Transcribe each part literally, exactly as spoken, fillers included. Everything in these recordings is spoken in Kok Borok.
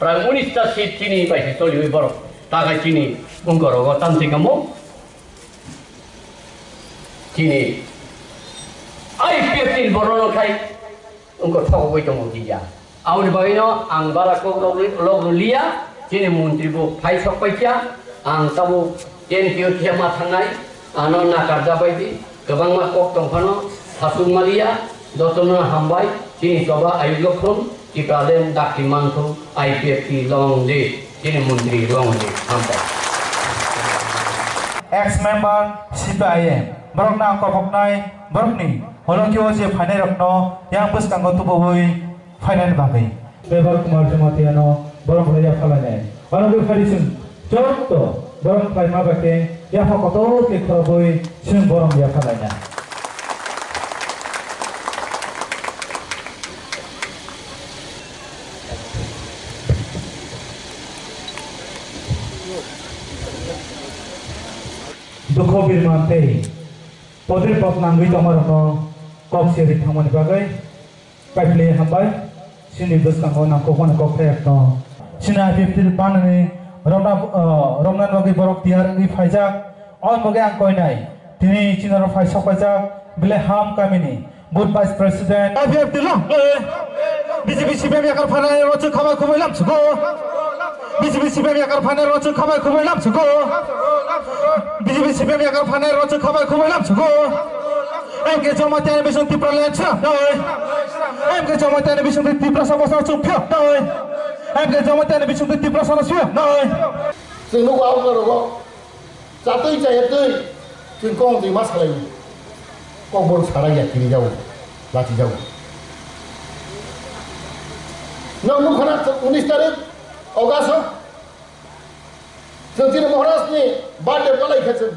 Prai unis ta seat chini bai se choliwi borok. Takai chini bungkorogo tamsi kamo. Chini I P F T ni borok khai wngkha thogwi tongo kija. Aboni bagwino ang bara kok lok, lok liya, chini montri bo phai sok paikha, ang tabuk N P O khe ma thangnai, ano nakarja bai di, kwbangma kok tong phano, hasuk maliya, jotono hambai, chini choba ayuk lokhon, Tipraland dakti mangthung, I P F T long live, chini montri long live, hambai. Ex member C P I M, borok na kopoknai, borokni, holong khe o je phainai rokno, yang bwskango tubuwi, phainani bagwi. Bebak Kumar Jamatia no borok bai yapha lainai. Ano bwkhari chwng joto borok khlaima bai khe yapha kotor khe khorobwi chwng borok yapha lainai. Dukho birman tei podir pok nangwi tongmarokno kok siri thangmani bagwi. Kaiphilwi hambai, chini bwskango nangkukmani kok phaiyak tongo. Chini I P F T ni panani romna, ah, romna bagwi borok tiyar wngwi phaijak. O bagwi ang koinai. Tini chini oro phai sok paijak, Beleham kamini Booth Vice President. I P F T long live! B J P C P M yakar phanai rochuk khabai khubui lam sugo. B J P C P M yakar phanai rochuk khabai khubui lam sugo. B J P C P M yakar phanai rochuk khabai khubui lam sugo. M K Jamatia ni bising Tipraland swnam noi. M K Jamatia ni bising Tiprasa bosong chuk phiyok noi. M K Jamatia ni bising Tiprasa no swnam noi. Chwng nukgo, a ungkha rogo chatwi chaya twi chwng kong twi ma salai. Kokborok sara ya kiri jago, lachi jago. Nang nukha na unis tarik August o chwng chini Maharaj ni birthday palai kha chwng.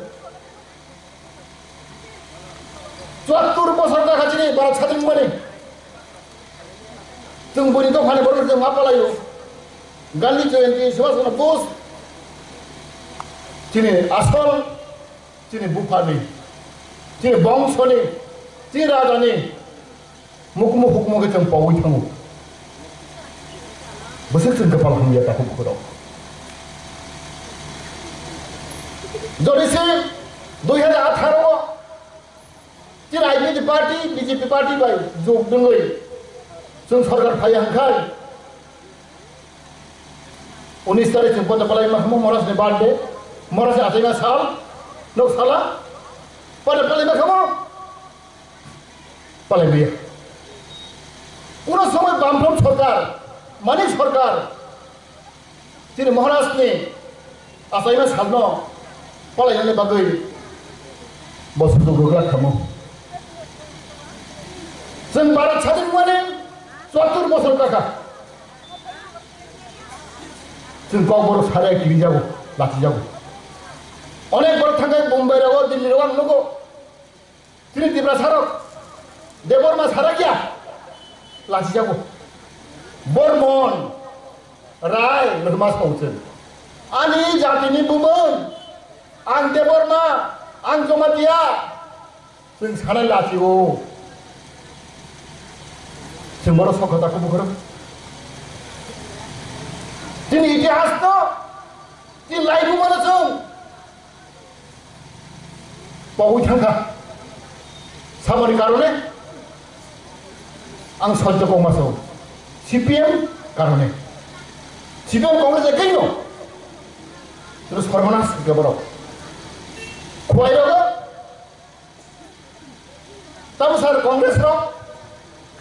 Chwattur bosor jakha chini Bharat sadhwin mani. Chwng buini dophani borok chwng ma palaio. Gandhi Jayanti, Subhash Chandra Bose, chini asol, chini buphani, chini bongsoni, chini rajani. Mukhumu hukhumu khe chwng pogwi thango. Bwswk chwng kwpal hamya takhuk bukhurok. Jodi se dui hajar atharo o chini I P F T party, B J P party bai jog dwngwi chwng sorkar phaiya hwnkhai, unis tarik chwng poito palai ma khamu, Morasni birthday, Morasni achaima sal, nok sala, poito palai ma khamu. Palai maya. Kuno somoi Bamfront sorkar, Manik sorkar, chini Maharaj ni achaima salno palainani bagwi bo sujuk rwglak khamu. Chwng Bharat sadhwin wngmani chwattur bosor kakha. Chwng kokborok sara kiri jago, lachi jago. Onek borok thangkhe Bombay rogo, Delhi rogo ang nugo. Chini Tiprasa rok Debbarma sara kya? Lachi jago. Bormon, Rai, Rwma songchwng. Ani jatini bumung, ang Debbarma, ang Jamatia, chwng sanai lachi o. Chwng bono sokha ta kubukhoro. Chini itihas no, chini laibuma no chwng pogwi thangkha. Samani karone ang sojjo kok maso C P M karone, C P M Congress ekai no. Tino sorbonas ke borok. Khwai rogo. Tamo sar Congress rok,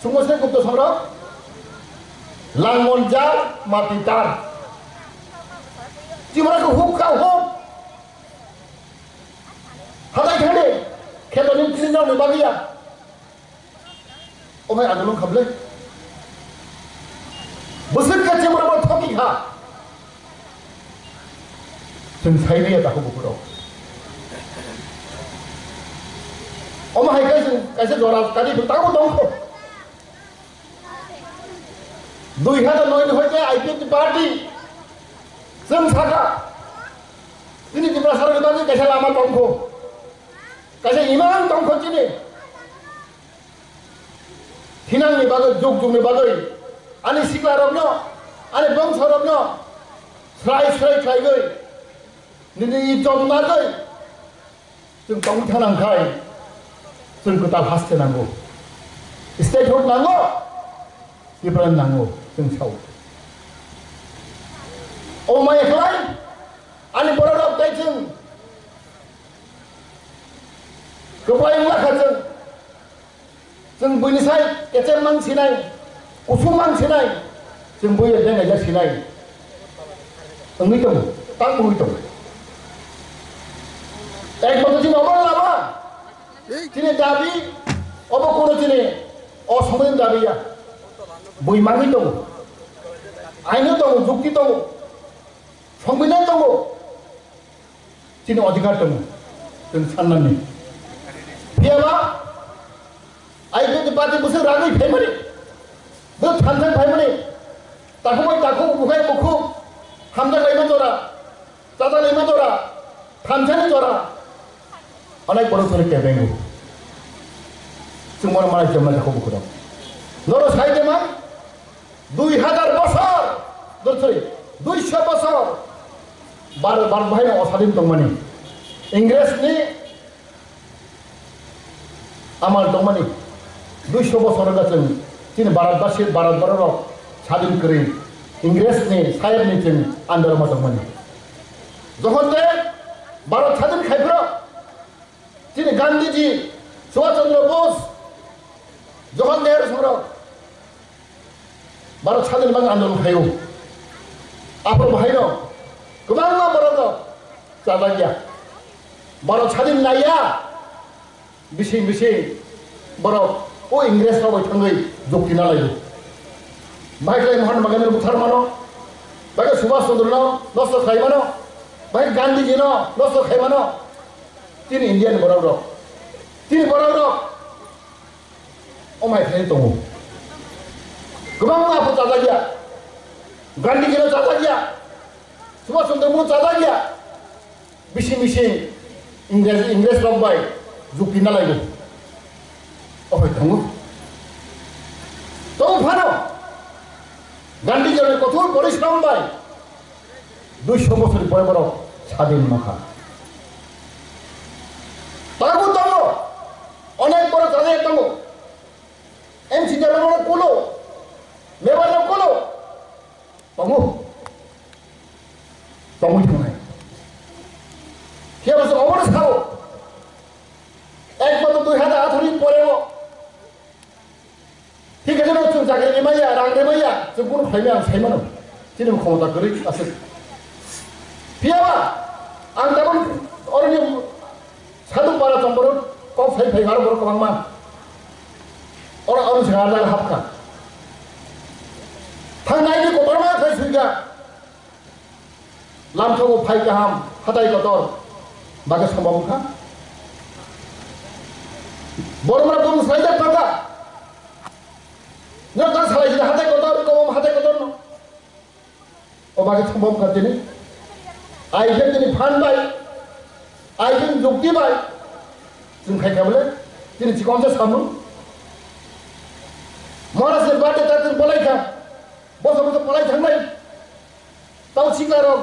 sumo se Gupta Song rok, langmon jar, mati tar. Chibra ko huk ka huk. Hatai khade, kheto ni tini nang ni bagiya. O bhai, andolon khamle. Bwswk khe chibra bo thoki kha. Chwng sai maya takhuk bukhurok. Omo hai khe chwng kaisa jora kadi tamo tongkho. Dui hajar noi ni hoite I P F T party chwng sakha. Chini Tiprasa rokni bagwi kaisa lama tongkho. Kaisa imang tongkho chini. Thinangni bagwi, jug jugni bagwi ani siklarokno Ani bongsorokno srai srai khlaiwi, nini ijjot narwi chwng tongwi thanang khai chwng kwtal haste nango, statehood nango, Tipraland nango chwng sao. Omo maya khlai ani bororok tei chwng kwplai wngla kha chwng. Chwng buini sai kechem mang sinai, kusung mang sinai, chwng bui rok beng aijak sinai. Wngwi tongo, tang wngwi tongo. Ekmatro chini obo lama, chini dabi, obo kuno chini o somoi dabi ya. Bui mangwi tongo, aino tongo, jukti tongo, songbidan tongo. Chini odhikar tongo, chwng sannani. Phiyaba, I P F T party bwswk ragwi phaimani, bwswk thansa phaimani, takhuk bai takhuk, bukhai bukhuk, hamjak laima jora, chajak laima jora, thansani jora, onek borok chwngno kebengo. Chwng bono malai jemma takhuk bukhurok. Norok sai de man, Dui hajar bosor, dor, sorry, duisho bosor Bharat, Bharat bahai no osadin tongmani, Ingres ni amal tongmani, duisho bosor wngkha chwng chini Bharat basi, Bharat borok rok sadin kwrwi Ingres ni sayap ni chwng under ma tongmani. Jokhon te Bharat sadin khai phuru, Chini Gandhiji, Subhash Chandra Bose, Jawaharlal Nehru songrok Bharat sadin bang andolon khaio. Aphuru bahaino kwbangma borok rok chajak ya. Bharat sadin naiya bising bising borok o Ingres rok bai thangwi jukti nalaio. Bahai khlai Mahatma Gandhi buthar mano, bahai Subhash Chandra no nosto khlai mano, bahai Gandhiji no nosto khlai mano. Chini Indian borok rok, chini borok rok omai khlai tongo. Kwbangma aphuru chajak ya, Gandhiji no chajak ya, Subhash Chandra Bose chajak ya. Bisi bisi Ingres, Ingres rok bai jukti nalaigo. Ophai tongo. Tong phano Gandhiji ni kothor porishrom bai duisho bosor pore borok sadin mankha. Tabuk tongo, onek borok chajak tongo. M C rok kulo, member rok kulo. Tongo. Tongwi thangnai. Phiya bo chwng obono sao. Ek bochor dui hajar atharo ni pore o. Thik ase, no, chwng chakri rimaya, rang rimaya, chwng kunu khlaimaya ang saimano. Chini bo khomota kwrwi aswk. Phiya ba, ang tabuk oroni Sadhu para chongborok kok sai phai aro borok kwbangma. Oro, oro se arjak hapkha. Thangnai ni kotorma khai suikha. Lamthogo phai kaham hatai kotor. Bagwi sombom wngkha. Borok mara bum sai jak thangkha. Nyo ta salai sida hatai kotor, kobom hatai kotor no. O bagwi thangbo wngkha tini. Ai khe tini phan bai, ai khe jukti bai. Chwng khai kha bole, tini chikon se samung. Maharaj ni birthday ta tini bolai kha. Boso boso bolai thangnai. Tau sikla rok,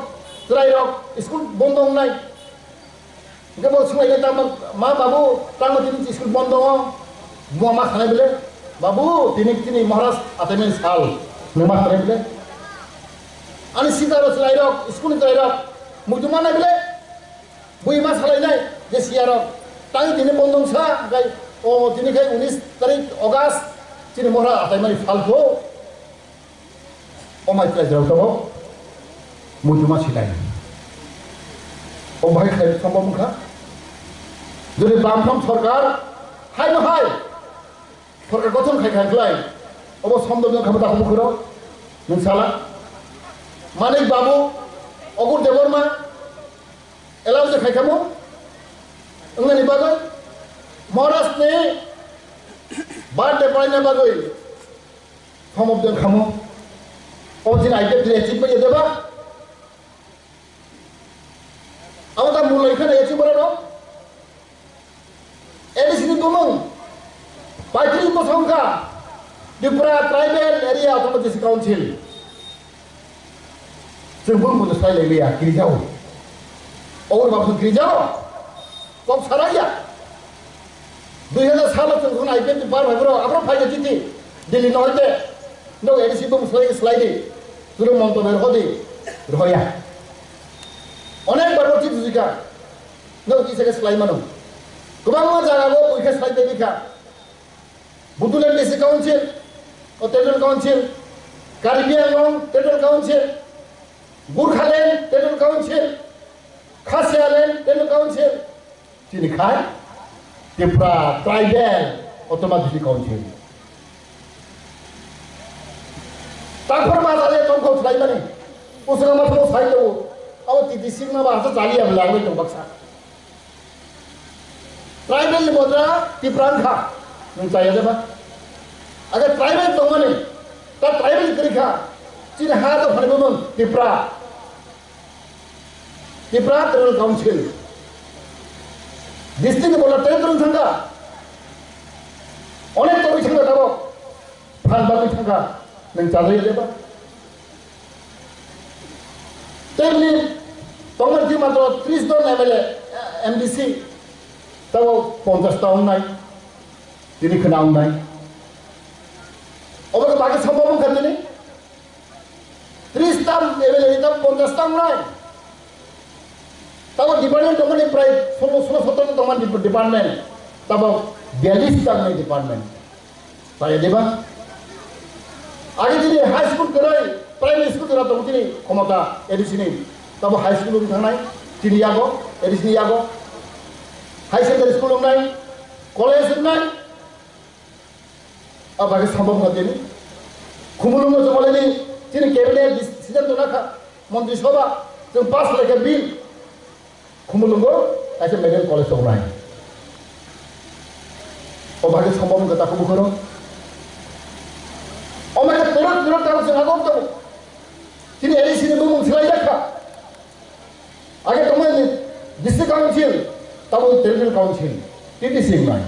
chwrai rok, school bondo wngnai. Hingke bo swnglaikha tamo, "Ma babu, tamo tini school bondo o?" Buma ma sanai bole, "Babu, tini, tini Maharaj ataimani sal, nwng ma sanai bole." Ani sita rok chwrai rok, school ni chwrai rok, muitu ma nai bole, bui ma salainai, je siya rok, tang tini bondo wngsa, hingke, o, tini khe unis tarik August, tini Maharaj ataimani sal kho. O mai khlai jora tongo, muitu ma sinai. O bahai khlai sombom wngkha. Jodi Bamfront sorkar, hai no hai, sorkar gothon khai khai khlai, obo sombom wngkha bo takhuk bukhuk rok, nwng sala. Manik Babu, Ogur Debbarma, allow je khai kha mo, wngnani bagwi, Maharaj ni birthday palaina bagwi, Some of them kamo. O jin I P F ni achievement ya deba. Abo ta mulai khana achievement no. A D C ni bumung. Paitris bosong kha. Tripura Tribal Area Autonomous District Council. Chwng bumung no sai lai liya, kiri jao. Or bapun kiri jao. Kok sarai ya. Dui hajar salo chwng khun I P F ni bar bai bro, abro phai de titi. Delhi no hoite. No A D C bumung sai slai di. Chwng monto ber hodi. Roya. Onek bar chiti jika. No kisa ke slai mano. Kwbangma jaga o buikha slai de bikha. Bodoland District Council, o Territorial Council, Karbi Anglong Territorial Council, Gurkhaland Territorial Council, Khasialand Territorial Council, chini khai Tripura Tribal Autonomous District Council. Tangkhor ma jale tongkho khlaimani, usra ma thong sai to, abo T T C ma ba hasa jali ya belai tong baksa. Tribal ni bodra Tipra wngkha, nwng chaya jeba. Aga tribal tongmani, ta tribal kwrwi kha, chini ha to phani bumung Tipra. Tipra Tribal Council. District ni bodra territory thangkha. Onek torwi thangkha tabo. Phan bagwi thangkha, nwng chajaya jeba. Tebni tongmani di matro tris don M L A, M D C, tabo ponchash ta wngnai, tini khna wngnai. Obo khe bagwi sambhav wngkha tini. Tris ta M L A ni tabo ponchash ta wngnai. Tabo department tongmani prai solo, solo sotro ta tongmani department. Tabo biyallis ta wngnai department. Chaya diba? Age tini high school kwrwi, primary school kwrwi tong tini khomota A D C ni. Tabo high school wng thangnai, tini yago, A D C ni yago. High secondary school wngnai, college wngnai. A bagwi sambhav wngkha tini. Khumulwngo chwng already tini cabinet decision tongna kha. Montri Sabha, chwng pass khlaikha bill. Khumulwngo kaisa medical college tongnai. O bagwi sambhav wngkha takhuk bukhoro. O mai terok terok tarok chwng agok tongo. Chini A D C ni bumung swlaijakha. Age tongmani District Council, tabo Territorial Council, T T C wngnai.